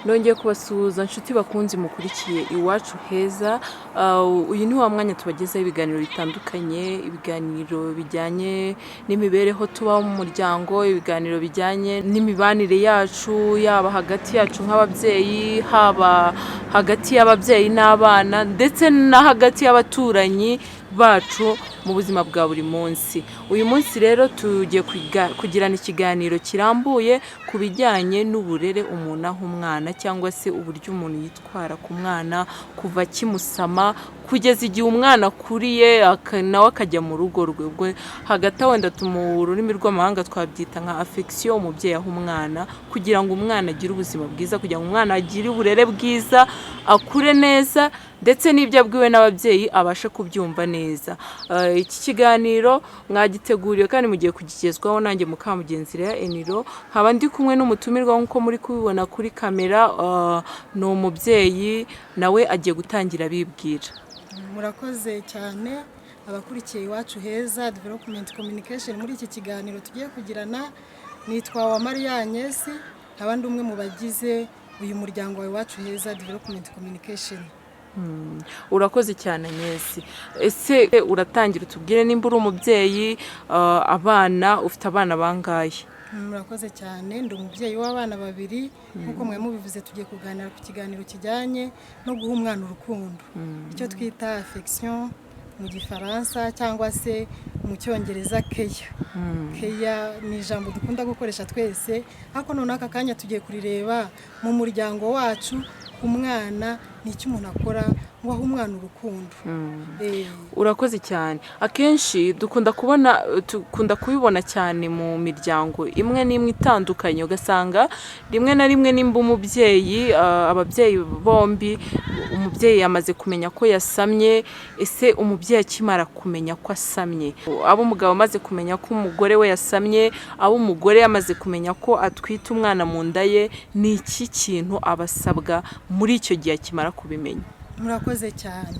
Nongeye kubasuhuza nshuti bakunzi mukurikiye Iwacu Heza. Uyu ni wa mwanya tubagezaho ibiganiro bitandukanye, ibiganiro bijyanye n'imibereho tubaho mu muryango, ibiganiro bijyanye n'imibanire yacu, yaba hagati yacu nk'ababyeyi, haba hagati y'ababyeyi n'abana, ndetse na hagati y'abaturanyi bacu mu buzima bwa buri munsi. Uyu munsi rero tugiye kugirana ikiganiro kirambuye ku bijyanye n'uburere umuntu aha umwana, cyangwa se uburyo umuntu yitwara ku mwana kuva akimusama kugeza igihe umwana akuriye, nawe akajya mu rugo rwe. Ubwo hagati aho wenda mu rurimi rw'amahanga twabyita nka affection umubyeyi aha umwana, kugira ngo umwana agire ubuzima bwiza, kugira ngo umwana agire uburere bwiza, akure neza, ndetse n'ibyo abwiwe n'ababyeyi abashe kubyumva neza. Iki kiganiro mwagiteguriwe kandi mugiye kugigezwaho nanjye Mukamugenzi Leah Eniro, nkaba ndi kumwe n'umutumirwa nk'uko muri kubibona kuri kamera. Ni umubyeyi, nawe agiye gutangira abibwira. Murakoze cyane abakurikiye Iwacu Heza Development Communication muri iki kiganiro tugiye kugirana. Nitwa wa Mariya Agnes, nkaba ndi umwe mu bagize uyu muryango wa Iwacu Heza Development Communication. Urakoze cyane, Agnes. Ese uratangira utubwire nimba uri umubyeyi, abana ufite abana bangahe? Murakoze cyane. Ndi umubyeyi w'abana babiri nk'uko mwari mubivuze. Tugiye kuganira ku kiganiro kijyanye no guha umwana urukundo, icyo twita affection mu Gifaransa cyangwa se mu Cyongereza care. Care ni ijambo dukunda gukoresha twese, ariko noneho aka kanya tugiye kurireba mu muryango wacu, ku mwana. Ni icyo umuntu akora ngo ahe umwana urukundo. Urakoze cyane. Akenshi dukunda kubona, dukunda kubibona cyane mu miryango imwe n'imwe itandukanye, ugasanga rimwe na rimwe nimba umubyeyi, ababyeyi bombi, umubyeyi yamaze kumenya ko yasamye. Ese umubyeyi akimara kumenya ko asamye, abo umugabo amaze kumenya ko umugore we yasamye, abo umugore yamaze kumenya ko atwite umwana mu nda ye, ni iki kintu aba asabwa muri icyo gihe akimara kubimenya? Murakoze cyane.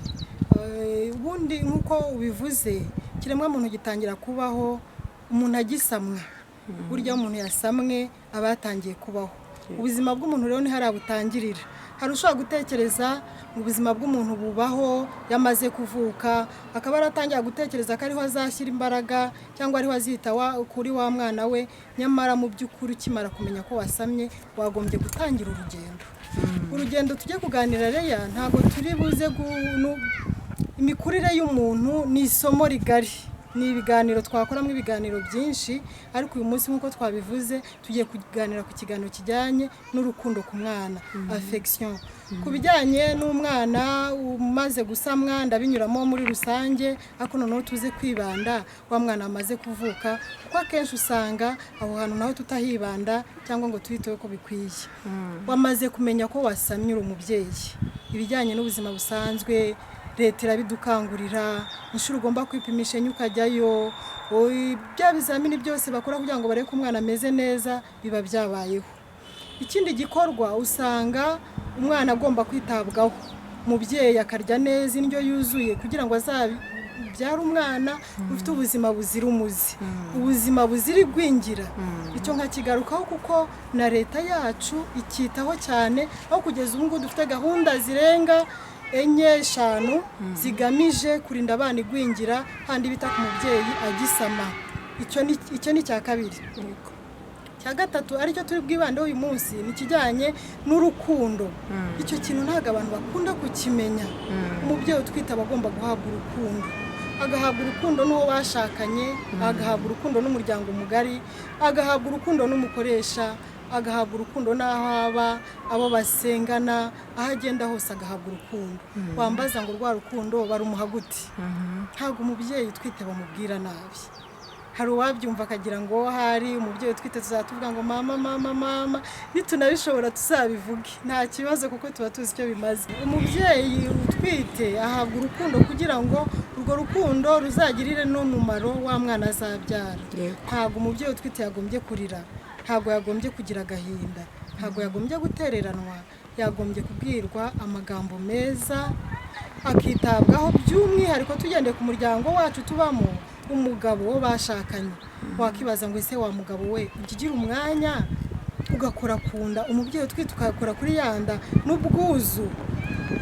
Ubundi nk'uko ubivuze, ikiremwamuntu gitangira kubaho umuntu agisamwa. Burya iyo umuntu yasamwe aba yatangiye kubaho. Ubuzima bw'umuntu rero niho butangirira. Hari ushobora gutekereza ngo ubuzima bw'umuntu bubaho yamaze kuvuka, akaba yaratangira gutekereza ko ariho azashyira imbaraga cyangwa ariho azita kuri wa mwana we. Nyamara mu by'ukuri ukimara kumenya ko wasamye wagombye gutangira urugendo. Urugendo tujye kuganira reya, ntabwo turi buze imikurire y'umuntu ni isomo rigari, ni ibiganiro twakoramo ibiganiro byinshi. Ariko uyu munsi nk'uko twabivuze, tugiye kuganira ku kiganiro kijyanye n'urukundo ku mwana, affection. Ku bijyanye n'umwana umaze gusamwa ndabinyuramo muri rusange, ariko noneho tuze kwibanda wa mwana amaze kuvuka, kuko akenshi usanga aho hantu naho tutahibanda cyangwa ngo tuhiteho ko bikwiye. Wamaze kumenya ko wasamye, uri umubyeyi, ibijyanye n'ubuzima busanzwe leta irabidukangurira: inshuro ugomba kwipimisha enye ukajyayo, bya bizamini byose bakora kugira ngo barebe ko umwana ameze neza biba byabayeho. Ikindi gikorwa, usanga umwana agomba kwitabwaho, umubyeyi akarya neza indyo yuzuye kugira ngo azabyare umwana ufite ubuzima buzira umuze, ubuzima buzira igwingira. Icyo nkakigarukaho kuko na leta yacu icyitaho cyane, aho kugeza ubu ngubu dufite gahunda zirenga enye, eshanu zigamije kurinda abana igwingira, handi bita ku mubyeyi agisama. Icyo ni icya kabiri. Icya gatatu aricyo turi bwibandeho uyu munsi ni ikijyanye n'urukundo. Icyo kintu ntabwo abantu bakunda kukimenya. Umubyeyi utwite aba agomba guhabwa urukundo, agahabwa urukundo n'uwo bashakanye, agahabwa urukundo n'umuryango mugari, agahabwa urukundo n'umukoresha, agahabwa urukundo n'aho aba, abo basengana, aho agenda hose agahabwa urukundo. Wambaza ngo rwa rukundo barumuha gute? Ntabwo umubyeyi utwite bamubwira nabi. Hari uwabyumva akagira ngo hari umubyeyi utwite tuzaba ngo mama, mama, mama. Nitunabishobora tuzabivuge, nta kibazo, kuko tuba tuzi icyo bimaze. Umubyeyi utwite ahabwa urukundo kugira ngo urwo rukundo ruzagirire n'umumaro wa mwana azabyara. Ntabwo umubyeyi utwite yagombye kurira, ntabwo yagombye kugira agahinda, ntabwo yagombye gutereranwa. Yagombye kubwirwa amagambo meza, akitabwaho. By'umwihariko tugendeye ku muryango wacu tubamo, umugabo wo bashakanye, wakibaza ngo ese wa mugabo we ujya ugira umwanya Ugakora ku nda, umubyeyi utwite ugakora kuri ya nda n'ubwuzu.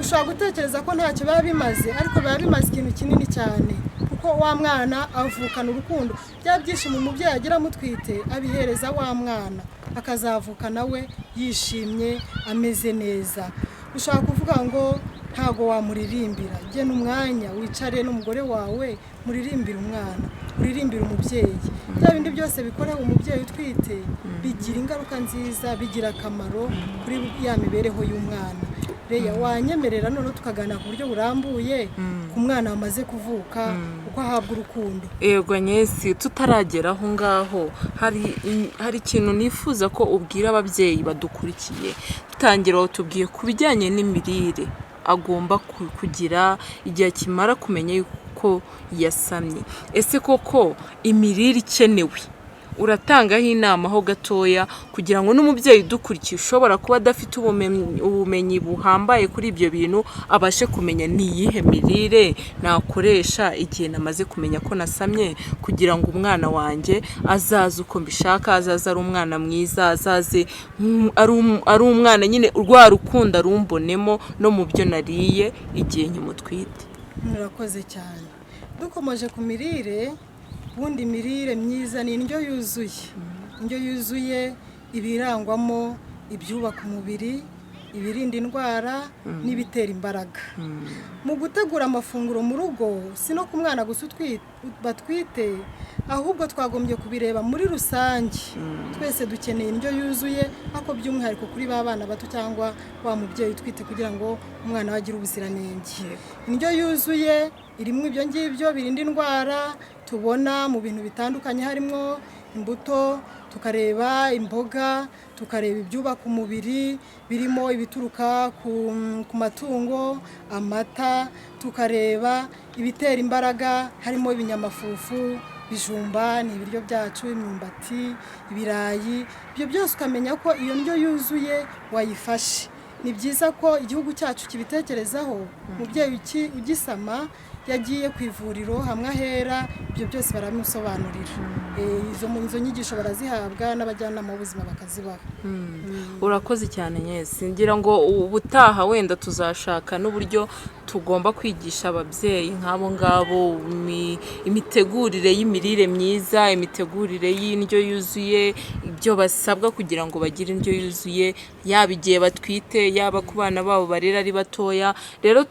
Ushobora gutekereza ko ntacyo biba bimaze, ariko biba bimaze ikintu kinini cyane, kuko wa mwana avukana urukundo. Bya byishimo umubyeyi agira amutwite abihereza wa mwana, akazavuka nawe yishimye, ameze neza. Ushobora kuvuga ngo ntago wamuririmbira. Gena umwanya wicare n'umugore wawe, muririmbire umwana, uririmbire umubyeyi. Bya bindi byose bikorewe umubyeyi utwite bigira ingaruka nziza, bigira akamaro kuri ya mibereho y'umwana. Reya, wanyemerera noneho tukaganira ku buryo burambuye ku mwana wamaze kuvuka, uko ahabwa urukundo? Yego nyesi, tutaragera aho ngaho hari ikintu nifuza ko ubwira ababyeyi badukurikiye. Dutangira aho, tubwiye ku bijyanye n'imirire agomba kugira igihe akimara kumenya yuko yasamye. Ese koko imirire ikenewe, uratangaho inama ho gatoya kugira ngo n'umubyeyi udukurikiye ushobora kuba adafite ubumenyi buhambaye kuri ibyo bintu abashe kumenya ni iyihe mirire nakoresha igihe namaze kumenya ko nasamye, kugira ngo umwana wanjye azaze uko mbishaka, azaze ari umwana mwiza, azaze ari umwana nyine rwa rukundo arumbonemo no mu byo nariye igihe nkimutwite? Murakoze cyane. Dukomeje ku mirire, ubundi imirire myiza ni indyo yuzuye. Indyo yuzuye iba irangwamo ibyubaka umubiri, ibirinda indwara n'ibitera imbaraga. Mu gutegura amafunguro mu rugo, si no ku mwana gusa batwite, ahubwo twagombye kubireba muri rusange. Twese dukeneye indyo yuzuye, ariko by'umwihariko kuri ba bana bato cyangwa wa mubyeyi utwite, kugira ngo umwana we agire ubuziranenge. Indyo yuzuye irimo ibyo ngibyo birinda indwara tubona mu bintu bitandukanye, harimo imbuto, tukareba imboga, tukareba ibyubaka umubiri birimo ibituruka ku matungo, amata, tukareba ibitera imbaraga harimo ibinyamafufu, bijumba ni ibiryo byacu, imyumbati, ibirayi. Ibyo byose ukamenya ko iyo ndyo yuzuye wayifashe. Ni byiza ko igihugu cyacu kibitekerezaho. Umubyeyi ugisama yagiye ku ivuriro hamwe ahera, ibyo byose barabimusobanurira. Izo nyigisho barazihabwa n'abajyanama b'ubuzima bakazibaha. Urakoze cyane nyesi. Ngira ngo ubutaha wenda tuzashaka n'uburyo tugomba kwigisha ababyeyi nk'abo ngabo imitegurire y'imirire myiza, imitegurire y'indyo yuzuye, ibyo basabwa kugira ngo bagire indyo yuzuye, yaba igihe batwite, yaba ku bana babo barera ari batoya. Rero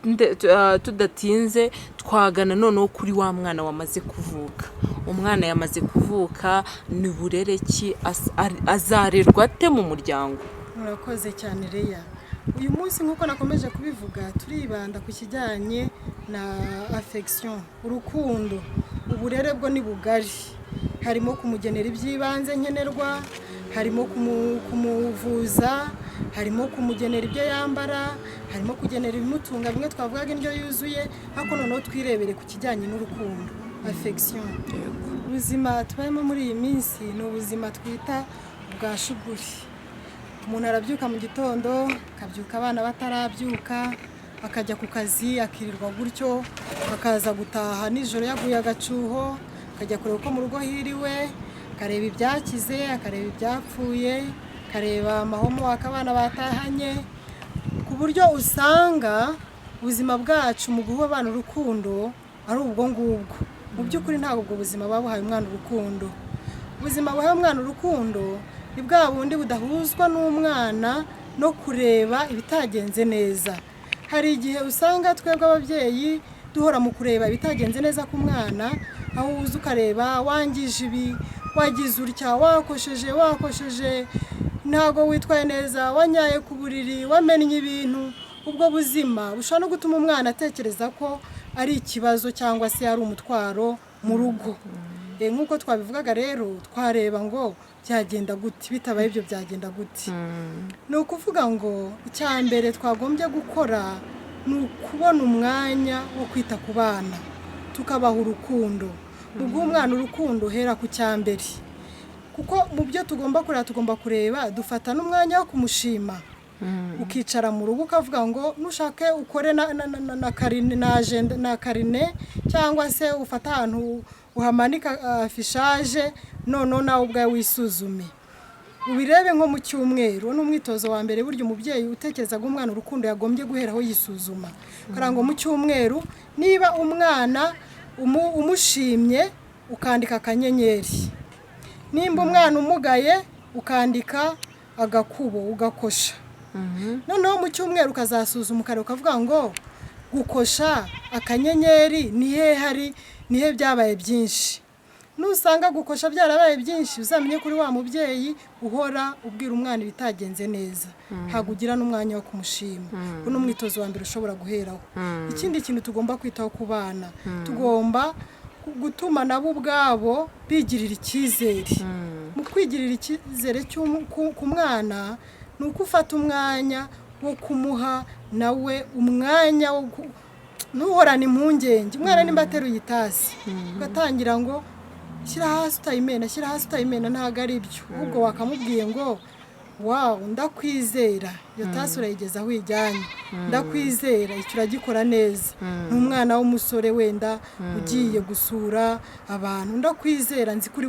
tudatinze twagana noneho kuri wa mwana wamaze kuvuka. Umwana yamaze kuvuka, ni burere ki azarerwa ate mu muryango? Murakoze cyane, Leya. Uyu munsi, nk'uko nakomeje kubivuga, turibanda ku kijyanye na affection, urukundo. Uburere bwo ni bugari, harimo kumugenera iby'ibanze nkenerwa, harimo kumuvuza, harimo kumugenera ibyo yambara, harimo kugenera ibimutunga, bimwe twavugaga indyo yuzuye. Ariko noneho twirebere ku kijyanye n'urukundo, affection. Ubuzima tubayemo muri iyi minsi ni ubuzima twita ubwa shuguri. Umuntu arabyuka mu gitondo, akabyuka abana batarabyuka, akajya ku kazi, akirirwa gutyo, akaza gutaha nijoro yaguye agacuho, akajya kureba uko mu rugo hiriwe, akareba ibyakize, akareba ibyapfuye, akareba amahomework abana batahanye, ku buryo usanga ubuzima bwacu mu guha abana urukundo ari ubwo ngubwo. Mu by'ukuri ntabwo ubwo buzima buba buhaye umwana urukundo. Ubuzima buhaye umwana urukundo ni bwa bundi budahuzwa n'umwana no kureba ibitagenze neza. Hari igihe usanga twebwe ababyeyi duhora mu kureba ibitagenze neza ku mwana, aho uza ukareba wangije ibi, wagize utya, wakosheje, wakosheje, ntabwo witwaye neza, wanyaye ku buriri, wamennye ibintu. Ubwo buzima bushobora no gutuma umwana atekereza ko ari ikibazo cyangwa se ari umutwaro mu rugo. Nk'uko twabivugaga rero, twareba ngo byagenda gute bitabaye ibyo, byagenda gute? Ni ukuvuga ngo icya mbere twagombye gukora ni ukubona umwanya wo kwita ku bana, tukabaha urukundo. Mu guha umwana urukundo uhera ku cya mbere, kuko mu byo tugomba kureba, tugomba kureba dufata n'umwanya wo kumushima. Ukicara mu rugo ukavuga ngo nushake ukore na carnet, na agenda, na carnet, cyangwa se ufate ahantu uhamanika affichage, noneho nawe ubwawe wisuzume. Ubirebe nko mu cyumweru. Uwo ni umwitozo wa mbere. Burya umubyeyi utekereza guha umwana urukundo yagombye guheraho yisuzuma, kugira ngo mu cyumweru niba umwana umushimye ukandika akanyenyeri, nimba umwana umugaye ukandika agakubo, ugakosha. Noneho mu cyumweru ukazasuzuma, ukareba, ukavuga ngo gukosha akanyenyeri ni he hari, ni he byabaye byinshi. Nusanga gukosha byarabaye byinshi, uzamenye kuri wa mubyeyi uhora ubwira umwana ibitagenze neza, ntabwo ugira n'umwanya wo kumushima. Uwo ni umwitozo wa mbere ushobora guheraho. Ikindi kintu tugomba kwitaho ku bana, tugomba gutuma nabo ubwabo bigirira icyizere. Mu kwigirira icyizere ku mwana ni uko ufata umwanya wo kumuha nawe umwanya wo ntuhorane impungenge. Umwana nimba ateruye itasi ugatangira ngo "Shyira hasi utayimena, shyira hasi utayimena," ntabwo ari byo. Ahubwo wakamubwiye ngo "Wow, ndakwizera, iyo tasi urayigeza aho uyijyanye, ndakwizera, icyo uragikora neza." Ni umwana w'umusore wenda ugiye gusura abantu, "Ndakwizera, nzi ko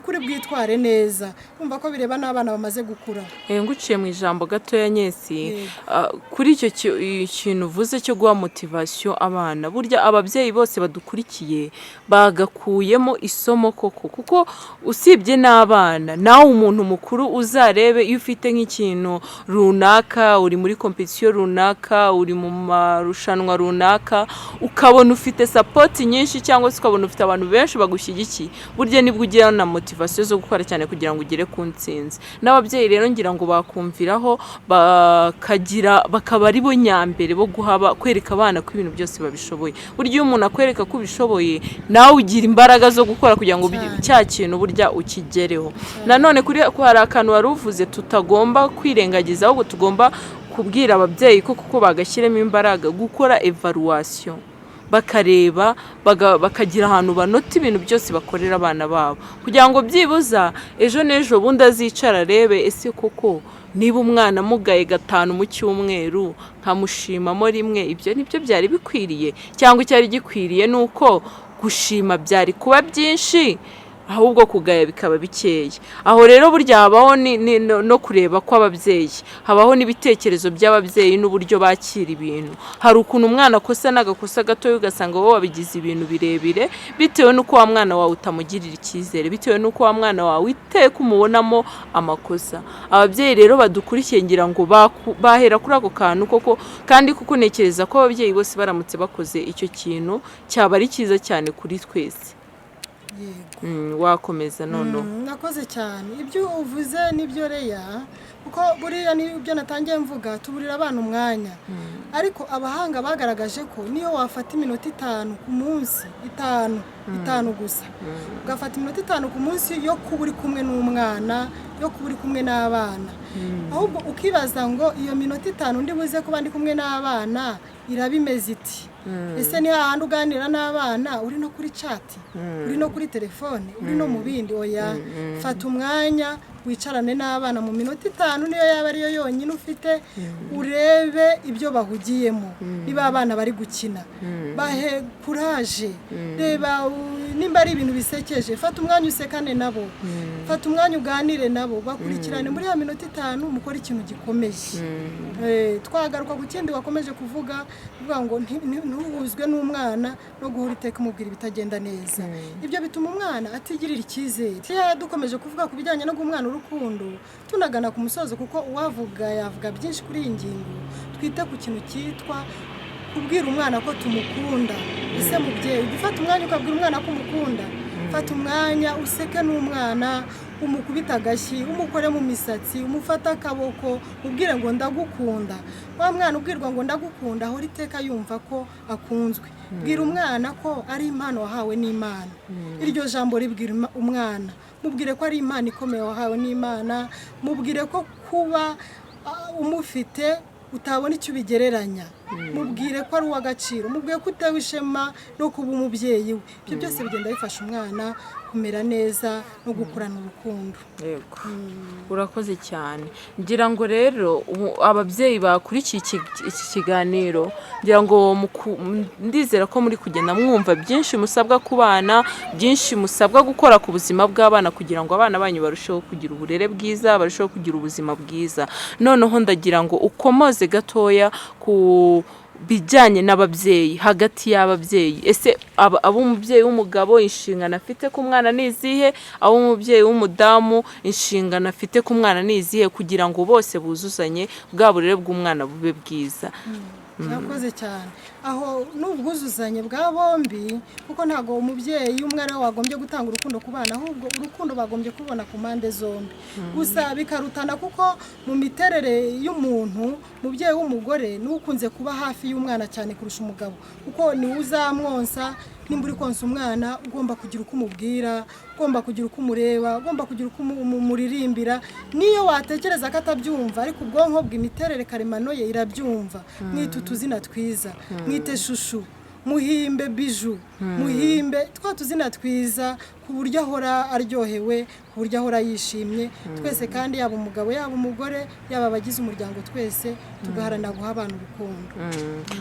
uri bwitware neza." Urumva ko bireba n'abana bamaze gukura. Nguciye mu ijambo gatoya nyesi. Yego. Kuri icyo kintu uvuze cyo guha motivation abana, burya ababyeyi bose badukurikiye bagakuyemo isomo koko, kuko usibye n'abana, nawe umuntu mukuru uzarebe iyo ufite nk'ikintu runaka, uri muri compétition runaka, uri mu marushanwa runaka, ukabona ufite support nyinshi cyangwa se ukabona ufite abantu benshi bagushyigikiye, burya nibwo ugira na motivation zo gukora cyane kugira ngo ugere ku ntsinzi. N'ababyeyi rero ngira ngo bakumviraho, bakagira, bakaba ari bo nyambere bo guha kwereka abana ko ibintu byose babishoboye. Burya iyo umuntu akwereka ko ubishoboye, nawe ugira imbaraga zo gukora kugira ngo cya kintu burya ukigereho. Nanone kuri ko hari akantu wari uvuze tutagomba kwirengagiza, ahubwo tugomba kubwira ababyeyi ko kuko bagashyiramo imbaraga, gukora evaluation, bakareba, bakagira ahantu banota ibintu byose bakorera abana babo, kugira ngo byibuza ejo n'ejo bundi azicara arebe: ese koko niba umwana amugaye gatanu mu cyumweru nkamushimamo rimwe, ibyo nibyo byari bikwiriye, cyangwa icyari gikwiriye ni uko gushima byari kuba byinshi, ahubwo kugaya bikaba bikeya? Aho rero burya habaho no kureba kw'ababyeyi, habaho n'ibitekerezo by'ababyeyi n'uburyo bakira ibintu. Hari ukuntu umwana akosa n'agakosa gatoya, ugasanga wowe wabigize ibintu birebire, bitewe n'uko wa mwana wawe utamugirira icyizere, bitewe n'uko wa mwana wawe iteka umubonamo amakosa. Ababyeyi rero badukurikiye, ngira ngo bahera kuri ako kantu koko, kandi kuko ntekereza ko ababyeyi bose baramutse bakoze icyo kintu, cyaba ari cyiza cyane kuri twese. Yego. Wakomeza noneho. Nakoze cyane, ibyo uvuze nibyo reya, kuko buriya n'ibyo natangiye mvuga, tuburira abana umwanya. Ariko abahanga bagaragaje ko niyo wafata iminota 5 ku munsi, 5, 5 gusa, ugafata iminota 5 ku munsi yo kuba uri kumwe n'umwana, yo kuba uri kumwe n'abana, ahubwo ukibaza ngo iyo minota 5 ndi buze kuba ndi kumwe n'abana iraba imeze iti? Ese ni hahandi uganira n'abana uri no kuri chat, uri no kuri telefone, uri no mu bindi? Oya, fata umwanya wicarane n'abana mu minota 5, niyo yaba ariyo yonyine ufite, urebe ibyo bahugiyemo. Niba abana bari gukina, bahe courage. Reba nimba ari ibintu bisekeje, fata umwanya usekane nabo, fata umwanya uganire nabo, bakurikirane muri ya minota 5, mukore ikintu gikomeye. Twagaruka ku kindi wakomeje kuvuga, uvuga ngo ntuhuzwe n'umwana no guhora iteka umubwira ibitagenda neza. Ibyo bituma umwana atigirira icyizere. Iyo dukomeje kuvuga ku bijyanye no guha umwana urukundo, tunagana ku musozo, kuko uwavuga yavuga byinshi kuri iyi ngingo, twite ku kintu cyitwa kubwira umwana ko tumukunda. Ese mubyeyi, ujya ufata umwanya ukabwira umwana ko umukunda? Fata umwanya useke n'umwana, umukubite agashyi, umukore mu misatsi, umufate akaboko, ubwire ngo "Ndagukunda." Wa mwana ubwirwa ngo "Ndagukunda" ahora iteka yumva ko akunzwe. Bwira umwana ko ari impano wahawe n'Imana. Iryo jambo ribwira umwana, mubwire ko ari impano ikomeye wahawe n'Imana, mubwire ko kuba umufite utabona icyo ubigereranya, mubwire ko ari uw'agaciro, mubwire ko utewe ishema no kuba umubyeyi we. Ibyo byose bigenda bifasha umwana kumera neza no gukurana urukundo. Yego, urakoze cyane. Ngira ngo rero ababyeyi bakurikiye iki kiganiro, ngira ngo ndizera ko muri kugenda mwumva byinshi musabwa ku bana, byinshi musabwa gukora ku buzima bw'abana kugira ngo abana banyu barusheho kugira uburere bwiza, barusheho kugira ubuzima bwiza. Noneho ndagira ngo ukomoze gatoya ku bijyanye n'ababyeyi, hagati y'ababyeyi. Ese ab'umubyeyi w'umugabo inshingano afite ku mwana ni izihe? Ab'umubyeyi w'umudamu inshingano afite ku mwana ni izihe, kugira ngo bose buzuzanye, bwa burere bw'umwana bube bwiza? Murakoze cyane. Aho ni ubwuzuzanye bwa bombi, kuko ntabwo umubyeyi umwe ariwe wagombye gutanga urukundo ku bana, ahubwo urukundo bagombye kubona ku mpande zombi, gusa bikarutana, kuko mu miterere y'umuntu, umubyeyi w'umugore niwe ukunze kuba hafi y'umwana cyane kurusha umugabo, kuko niwe uzamwonsa. Nimba uri konsa umwana, ugomba kugira uko umubwira, ugomba kugira uko umureba, ugomba kugira uko umuririmbira. Niyo watekereza ko atabyumva, ariko ubwonko bw'imiterere karemano ye irabyumva. Mwite utuzina twiza, mwite chouchou, muhimbe bijou, muhimbe twa tuzina twiza, ku buryo ahora aryohewe, ku buryo ahora yishimye. Twese kandi, yaba umugabo, yaba umugore, yaba abagize umuryango, twese tugaharanira guha abana urukundo.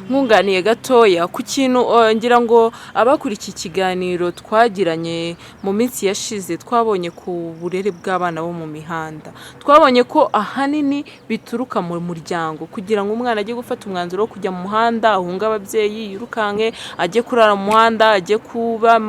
Nkunganiye gatoya ku kintu, ngira ngo abakurikiye ikiganiro twagiranye mu minsi yashize, twabonye ku burere bw'abana bo mu mihanda, twabonye ko ahanini bituruka mu muryango. Kugira ngo umwana ajye gufata umwanzuro wo kujya mu muhanda, ahunge ababyeyi, yirukanke ajye kurara mu muhanda, ajye kuba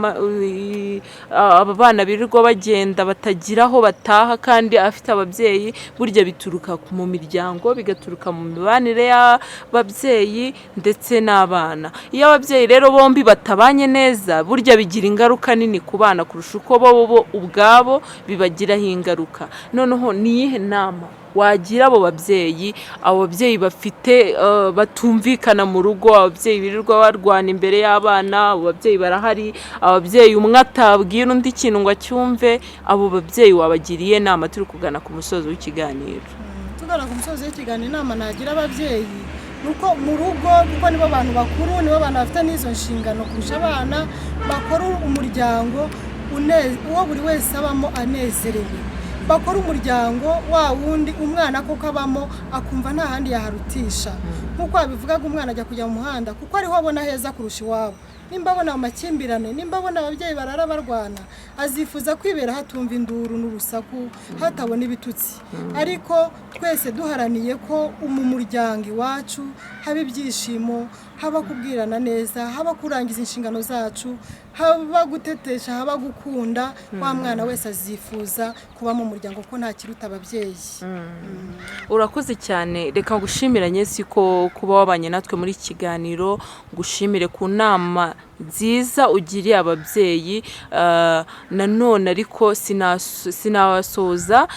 aba bana birirwa bagenda batagira aho bataha kandi afite ababyeyi, burya bituruka mu miryango, bigaturuka mu mibanire y'ababyeyi ndetse n'abana. Iyo ababyeyi rero bombi batabanye neza, burya bigira ingaruka nini ku bana kurusha uko bo ubwabo bibagiraho ingaruka. Noneho ni iyihe nama wagira abo babyeyi, abo babyeyi bafite batumvikana mu rugo, ababyeyi birirwa barwana imbere y'abana? Abo babyeyi barahari, ababyeyi umwe atabwira undi ikintu ngo acyumve. Abo babyeyi wabagiriye inama, turi kugana ku musozo w'ikiganiro? Tugana ku musozo w'ikiganiro, inama nagira ababyeyi ni uko mu rugo, kuko nibo bantu bakuru, nibo bantu bafite n'izo nshingano kurusha abana, bakora umuryango uwo buri wese abamo anezerewe. Bakora umuryango wa wundi umwana koko abamo akumva nta handi yaharutisha. Nk'uko wabivugaga, umwana ajya kujya mu muhanda kuko ariho abona heza kurusha iwabo. Nimba abona amakimbirane, nimba abona ababyeyi barara barwana, azifuza kwibera hatumva induru n'urusaku, hatabona ibitutsi. Ariko twese duharaniye ko mu muryango iwacu haba ibyishimo, haba kubwirana neza, haba kurangiza inshingano zacu, haba gutetesha, haba gukunda, wa mwana wese azifuza kuba mu muryango, kuko nta kiruta ababyeyi. Urakoze cyane. Reka ngushimire, Agnès, ko kuba wabanye natwe muri iki kiganiro, ngushimire ku nama nziza ugiriye ababyeyi. Nanone ariko sinasoza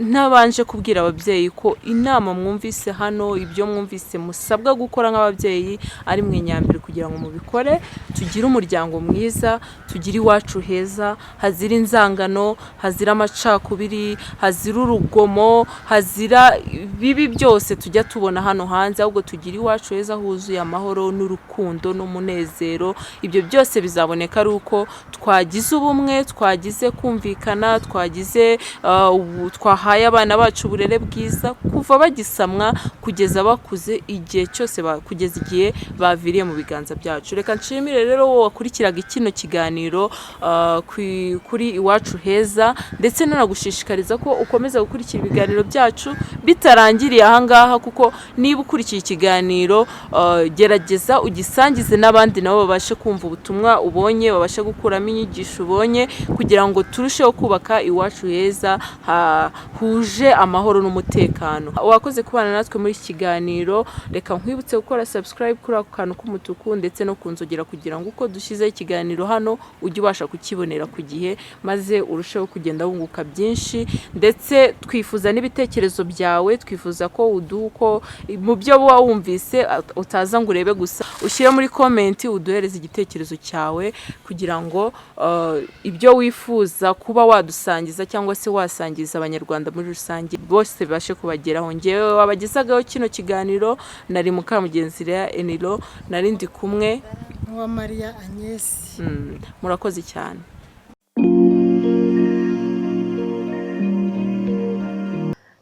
ntabanje kubwira ababyeyi ko inama mwumvise hano, ibyo mwumvise musabwa gukora nk'ababyeyi, ari mwe nyambere kugira ngo mubikore, tugire umuryango mwiza, tugire iwacu heza hazira inzangano, hazira amacakubiri, hazira urugomo, hazira bibi byose tujya tubona hano hanze, ahubwo tugire iwacu heza huzuye amahoro n'urukundo n'umunezero. Ibyo byose bizaboneka ari uko twagize ubumwe, twagize kumvikana, twagize twahaye abana bacu uburere bwiza kuva bagisamwa kugeza bakuze, igihe cyose kugeza igihe baviriye mu biganza byacu. Reka nshimire rero wowe wakurikiraga kino kiganiro kuri Iwacu Heza, ndetse nanagushishikariza ko ukomeza gukurikira ibiganiro byacu bitarangiriye ahangaha, kuko niba ukurikiye ikiganiro, gerageza ugisangize n'abandi, nabo babashe kumva ubutumwa ubonye, babashe gukuramo inyigisho ubonye, kugira ngo turusheho kubaka iwacu heza huje amahoro n'umutekano. Wakoze kubana natwe muri iki kiganiro. Reka nkwibutse gukora subscribe kuri ako kantu k'umutuku ndetse no kunzogera, kugira ngo uko dushyizeho ikiganiro hano ujye ubasha kukibonera ku gihe, maze urusheho kugenda wunguka byinshi. Ndetse twifuza n'ibitekerezo byawe, twifuza ko uduha uko mu byo uba wumvise, utaza ngo urebe gusa, ushyire muri comment, uduhereze igitekerezo cyawe, kugira ngo ibyo wifuza kuba wadusangiza cyangwa se wasangiza Abanyarwanda muri rusange bose bibashe kubageraho. Ngewe wabagezagaho kino kiganiro nari Mukamugenzi Lea Eniro, nari ndi kumwe n'uwa Mariya Agnès. Murakoze cyane.